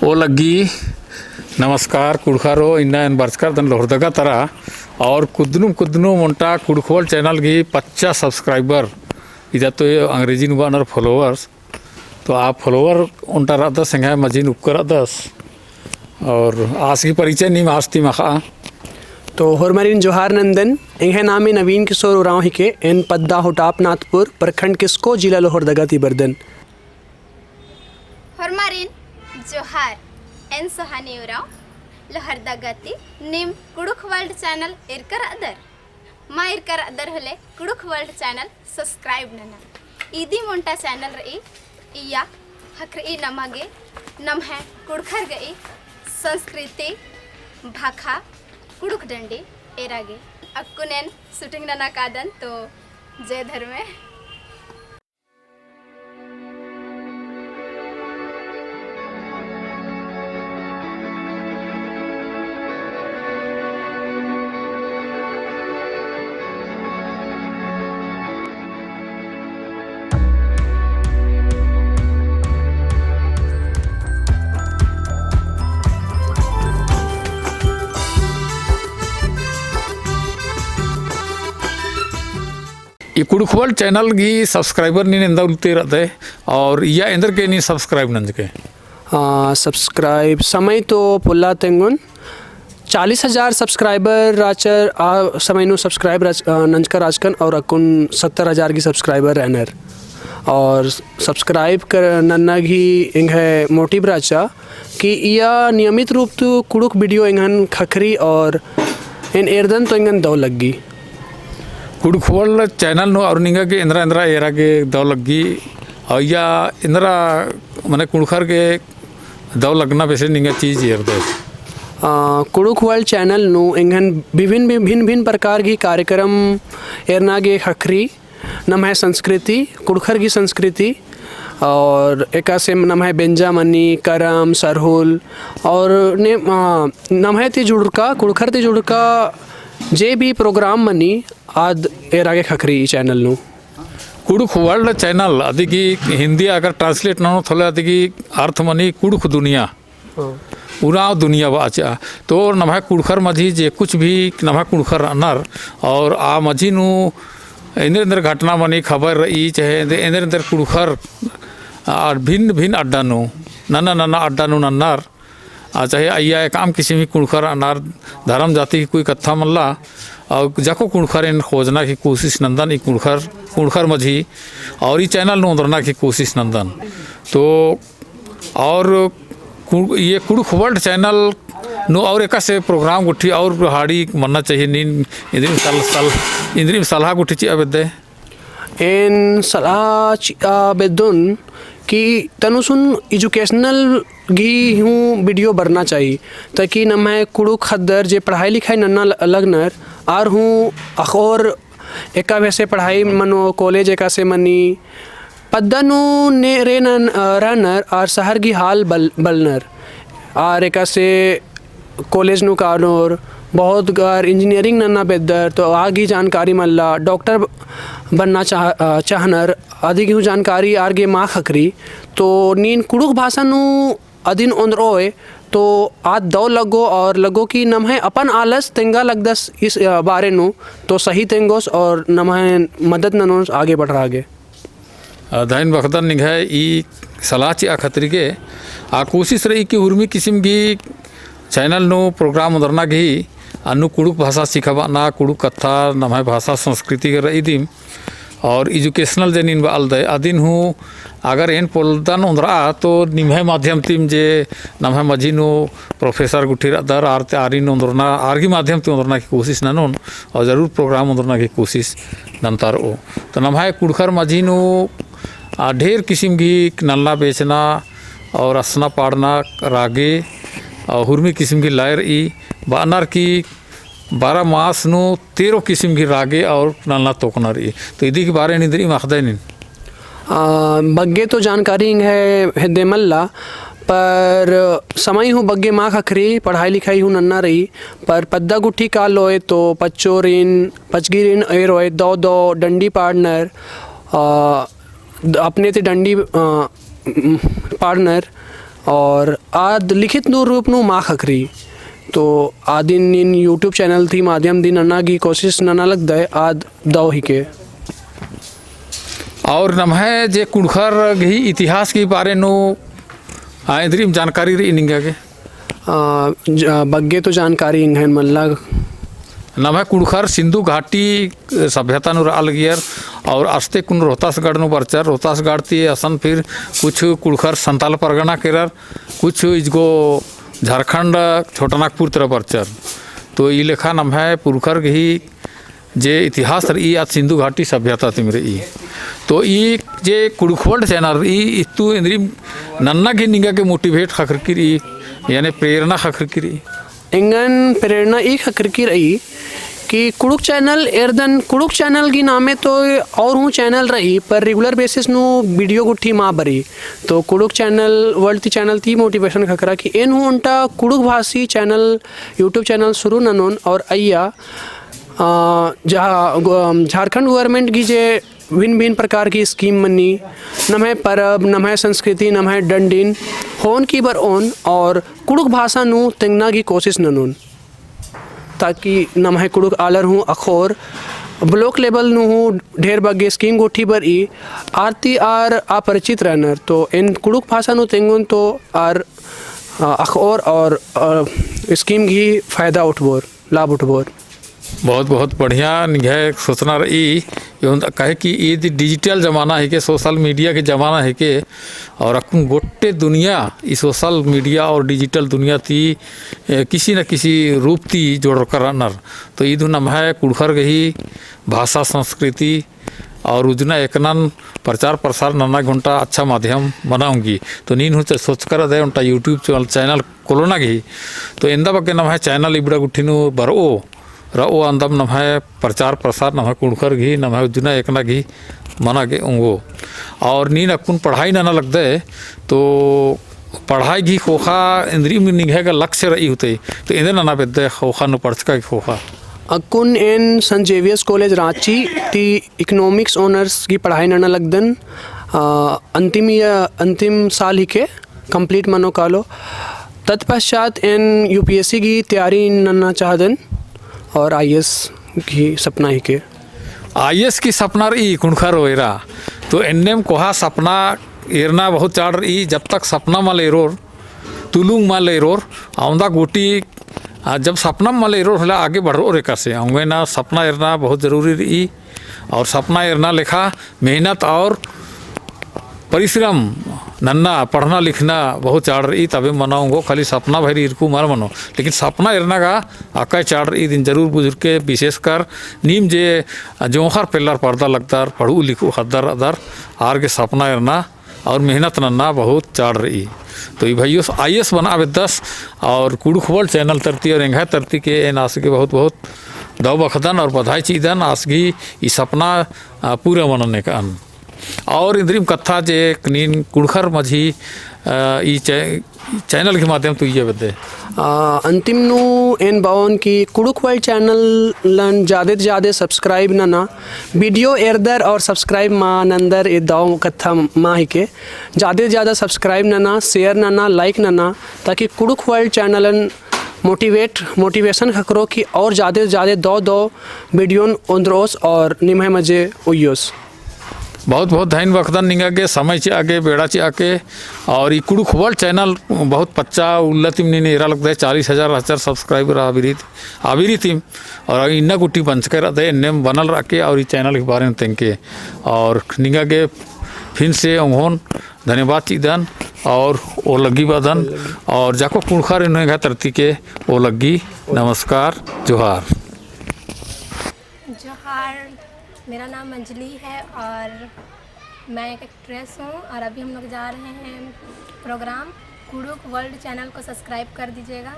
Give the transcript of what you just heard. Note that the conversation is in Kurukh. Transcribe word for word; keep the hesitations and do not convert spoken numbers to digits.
ओ लग्गी, नमस्कार कुँड़ुख़रो, इन्ना एन बरचका रअदन लोहरदगा तरा, और कुद्दनुम कुद्दनुम ओन्टा कुँड़ुख़ World channel गही पच्चा subscriber, इदा तो अंग्रेजी नू बअनर followers, तो आ follower ओन्टा रअदस, एंग्है मझी नू उक्का रअदस, और आस गही परिचय नीम आस तिम अख़आ। तो होरमारिन जोहार नन्दन, एंग्है नामे नवीन किशोर उराँव हिके, एन पद्दा होटाप नाथपुर, प्रखंड किसको, जिला लोहरदगा ती बरदन। होरमारिन जोहार, एन सोहानी उराँव, लोहरदगा ती। नीम कुँड़ुख़ World channel एरका रअदर, मा एरका रअदर होले कुँड़ुख़ World channel subscribe नना। इदिम ओन्टा channel रई, इय्या ख़क्खरई नमा गे, नम्है कुँड़ुख़र गही संस्कृति, भाखा, कुँड़ुख़ डंडी एरा गे। अक्कुन एन shooting नना कादन, तो जय धर्मे। ई कुँड़ुख़ World channel गही subscriber नीन एन्दा उल्ला ती रअदय, और इय्या एन्देरगे नीन subscribe नंजकय? आ, subscribe समय तो पोल्ला तेंगोन चालीस हजार subscriber रहचर, आ समय नू subscribe रहच-, आ, नंजकर रहचकन और अक्कुन सत्तर हजार गही subscriber रअनर। और subscribe कर नन्ना गही एंग्है motive रहचा कि इय्या नियमित रूप ती कुँड़ुख़ video एंगन ख़क्खरी और एन एरदन तो एंगन दव लग्गी। कुँड़ुख़ World channel नू और निंगा गे एन्दरा एन्दरा एरा गे दव लग्गी, और इय्या एन्दरा मने कुँड़ुख़र गे दव लगना बेसे निंगा चीज एरदय? आ, कुँड़ुख़ World channel नू एंगन विभिन्न, भिन्न, भिन्न प्रकार गही कार्यक्रम एरना गे ख़क्खरी, नम्है संस्कृति, कुँड़ुख़र गही संस्कृति, और एकासे नम्है बेंजा मनी, करम, सरहुल, और ने, आ, नम्है ती जुड़रका, कुँड़ुख़र ती जुड़रका जे भी program मनी, आद एरा गे ख़क्खरी ई channel नू। कुँड़ुख़ World channel, अदिगी हिंदी अगर translate ननोत होले अदिगी अर्थ मनी कुँड़ुख़ दुनिया। हाँ। उराँव दुनिया बाचा। तो नम्है कुँड़ुख़र मझी जे कुछ भी नम्है कुँड़ुख़र रअनर और आ मझी नू एन्देर एन्देर घटना मनी खबर रई, चाहे एन्देर एन्देर कुँड़ुख़र, आ, भिन्न भिन्न अड्डा नू, नन्ना नन्ना अड्डा नू नन्नर, आ, चाहे अइय्या एकअम किसिम ही कुँड़ुख़र रअनर, धरम जाति की कोई कत्था मल्ला, और जको कुँड़ुख़र एन खोजना की कोशिश नन्दन, ई कुँड़ुख़र, कुँड़ुख़र मझी, और ई channel नू ओन्दरना की कोशिश नन्दन। तो और कु-, ये कुँड़ुख़ World channel नू और एकासे program गुट्ठी और हाड़ी मन्ना चाहिए नीन इन्द्रिम सल-, सल-, इन्द्रिम सलाह गुट्ठी चिआ बेद्दय? एन सलाह चिआ बेद्दोन कि तनुसुन educational गही हूँ video बरना चाही, ताकि नम्है कुँड़ुख़ ख़द्दर जे पढ़ाई लिखाई नन्ना ल-, लगनर, आर हूँ अख़ोर एका बेसे पढ़ाई मनो, college एकासे मनी, पद्दा नू ने रे नन-, अ, रअनर आर शहर गही हाल बल-, बलनर। आर एकासे college नू कालोर, बहुत आर engineering नन्ना बेद्दर, तो आ गही जानकारी मल्ला, doctor ब-, बनना चाह-, अ, चाहनर, अदिगही हूँ जानकारी आर गे मा ख़क्खरी, तो नीन कुँड़ुख़ भाषा नू अदिन ओन्दरओय, तो आद दव लग्गो और लग्गो कि नम्है अपन आलस तेंगा लगदस इस, अ, बारे नू, तो सही तेंगोस और नम्है मदद ननोस आगे बढ़रआ गे। अ, धइन बखदन निंग्है ई सलाह चिआ खतरी गे। आ कोशिश रई कि उर्मी किसिम गही channel नू program ओन्दरना गही, अन्नु कुँड़ुख़ भाषा सिखाबअना, कुँड़ुख़ कत्था, नम्है भाषा संस्कृति गे रई दिम, और educational जे नीन बआलदय, अदिन हूँ अगर एन पोल्लदन ओन्दरआ, तो निम्है माध्यम तिम जे नम्है मझी नू professor गुट्ठी रअदर, आर ते आरिन ओन्दरना, आर गही माध्यम ती ओन्दरना की कोशिश ननोन, और जरूर program ओन्दरना की कोशिश नन्तारओ। तो नम्है कुँड़ुख़र मझी नू, आ, ढेर किसिम गही नलना बेचना और असना पाड़ना रागे और हुरमी किसिम गही लय रई, बअनर की बारह मास नू तेरह किसिम गही रागे और नलना तोकना रई। तो इदी गही बारे नू इन्द्रिम अख़दय नीन? आ, बग्गे तो जानकारी एंग्है हेद्दे मल्ला, पर समय हूँ बग्गे मा ख़क्खरी, पढ़ाई लिखाई हूँ नन्ना रई, पर पद्दा गुट्ठी कालोय तो पच्चोरिन, पचगिरिन एरोय, दव दव डंडी पाड़नर, आ, द-, अपने ती डंडी, आ, पाड़नर, और आद लिखित नू रूप नू मा ख़क्खरी। तो आदिन नीन YouTube channel ती माध्यम ती नन्ना गही कोशिश नना लगदय, आद दव हिके। और नम्है जे कुँड़ुख़र गही इतिहास के बारे नू, आ, इन्द्रिम जानकारी रई निंगा गे? आ, ज-, बग्गे तो जानकारी एंग्है मल्ला। नम्है कुँड़ुख़र सिंधु घाटी सभ्यता नू रआ लगियर और अस्ते कुन रोहतासगढ़ नू बरचर, रोहतासगढ़ ती असन फिर कुछ कुँड़ुख़र संताल परगना केरर, कुछ इजगो झारखंड छोटानागपुर तरा बरचर। तो ई लेखा नम्है पुरखर गही जे इतिहास रई आद सिंधु घाटी सभ्यता तिम रई। तो ई जे कुँड़ुख़ World channel रई, इत्तु इन्द्रिम नन्ना गही निंगा गे motivate ख़क्खरकी रई, यानी प्रेरणा ख़क्खरकी रई। एंगन प्रेरणा ई ख़क्खरकी रई कि कुँड़ुख़ channel एरदन, कुँड़ुख़ channel गही नामे तो और हूँ channel रई, पर regular basis नू video गुट्ठी मा बरई। तो कुँड़ुख़ channel, World ती channel ती motivation ख़क्खरा कि एन हूँ ओन्टा कुँड़ुख़ भाषी channel, YouTube channel शुरू ननोन और अइय्या, अ, जहाँ, गो-, झारखंड government गही जे भिन्न भिन्न प्रकार की scheme मनी, नम्है परब, नम्है संस्कृति, नम्है डंडिन होन की बरओन और कुँड़ुख़ भाषा नू तेंगना की कोशिश ननोन, ताकि नम्है कुँड़ुख़ आलर हूँ अख़ोर block level नू हूँ ढेर बग्गे scheme गुट्ठी बरई, आर ती आर अपरिचित रअनर। तो एन कुँड़ुख़ भाषा नू तेंगोन तो आर, अ, अख़ओर और, अ, scheme गही फायदा उठबओर, लाभ उठबओर। बहुत, बहुत बढ़िया निंग्है सोचना रई। एवं काहे कि ईद digital जमाना हिके, social media के जमाना हिके, और अक्कुन गोट्टे दुनिया ई social media और digital दुनिया ती, ए, किसी न किसी रूप ती जोड़रकर रअनर। तो ईद हूँ नम्है कुँड़ुख़र गही भाषा, संस्कृति और उज्जना एकनन प्रचार प्रसार नन्ना गे ओन्टा अच्छा माध्यम मना ओंगी। तो नीन हूँ च-, सोचकर रअदय ओन्टा YouTube channel, channel खोलना गही। तो एन्दा बग्गे नम्है channel इबड़ा गुट्ठी नू बरओ, रओ, अन्दाम नम्है प्रचार प्रसार नम्है कुँड़ुख़र गही, नम्है उज्जना एकना गही मना गे ओंगो। और नीन अक्कुन पढ़ाई नना लगदय, तो पढ़ाई गही ख़ोख़ा इन्द्रिम निंग्है गा लक्ष्य रई होतई, तो एन्देर नना बेद्दय ख़ोख़ा नू पढ़चका गही ख़ोख़ा? अक्कुन एन Saint Xavier's College राँची ती Economics Honours गही पढ़ाई नना लगदन, अ, अन्तिम या, अन्तिम साल हिके complete मनो कालो। तत्पश्चात एन UPSC गही तैयारी नन्ना चाहदन और IAS गही सपना हिके। IAS गही सपना रई कुँड़ुख़र एरा। तो एन्नेम कोहा सपना एरना बहुत चाड़ रई, जब तक सपना मल एरोर, तुलुंग मल एरोर, अवंदा गूटी, आ, जब सपना मल एरोर होले आगे बढ़रोर एकासे। अवंगे ना सपना एरना बहुत जरूरी रई। और सपना एरना लेखा मेहनत और परिश्रम नन्ना, पढ़ना लिखना बहुत चाड़ रई, तबे मना ओंगो, खाली सपना भइर ईरकु मल मनो। लेकिन सपना एरना गा अकय चाड़ रई, इदिन जरूर बुझुरके, विशेषकर नीम जे जोंख़र पेल्लर परदा लगदर, पढ़ू लिखू ख़द्दर रअदर, आर गे सपना एरना और मेहनत नन्ना बहुत चाड़ रई। तो ई भइयोस IAS बना बेद्दस और कुँड़ुख़ World channel तरती और एंग्है तरती के एन आस गे बहुत बहुत दव बखदन और बधाई चिअदन, आस गही ई सपना, आ, पूरा मनन एकअन। और इन्द्रिम कत्था जे नीन कुँड़ुख़र मझी, आ, ई चै-, channel के माध्यम ती उइया बेद्दय। आ, अन्तिम नू एन बओन कि कुँड़ुख़ World channel लन जादे ती जादे subscribe नना, video एरदर और subscribe मा नन्दर ए दव कत्था मा हिके। जादे ती जादे subscribe नना, share नना, like नना, ताकि कुँड़ुख़ World channel लन motivate, motivation ख़क्खरो कि और जादे ती जादे दव दव video ओन्द्रोस और निम्है मझे उइयोस। बहुत बहुत धइन बखदन निंगा गे समय चिआ गे, बेड़ा चिआ गे। और ई कुँड़ुख़ World channel बहुत पच्चा उल्ला तिम नीन एरा लगदय, चालीस हजार रहचर subscriber आबिरी, आबिरी तिम। और इन्ना गूटी बंचकर रअदय, एन्नेम बनल रअके और ई channel के बारे में तेंगके। और निंगा गे फिन से ओंगोन धन्यवाद चिअदन और ओलग्गी बअदन। और जाको कुँड़ुख़र इन्हों एंग्है तरती के ओलग्गी, नमस्कार, जोहार। जोहार, मेरा नाम अंजलि है और मैं एक एक्ट्रेस हूँ और अभी हम लोग जा रहे हैं प्रोग्राम। कुँड़ुख़ World channel को subscribe कर दीजिएगा।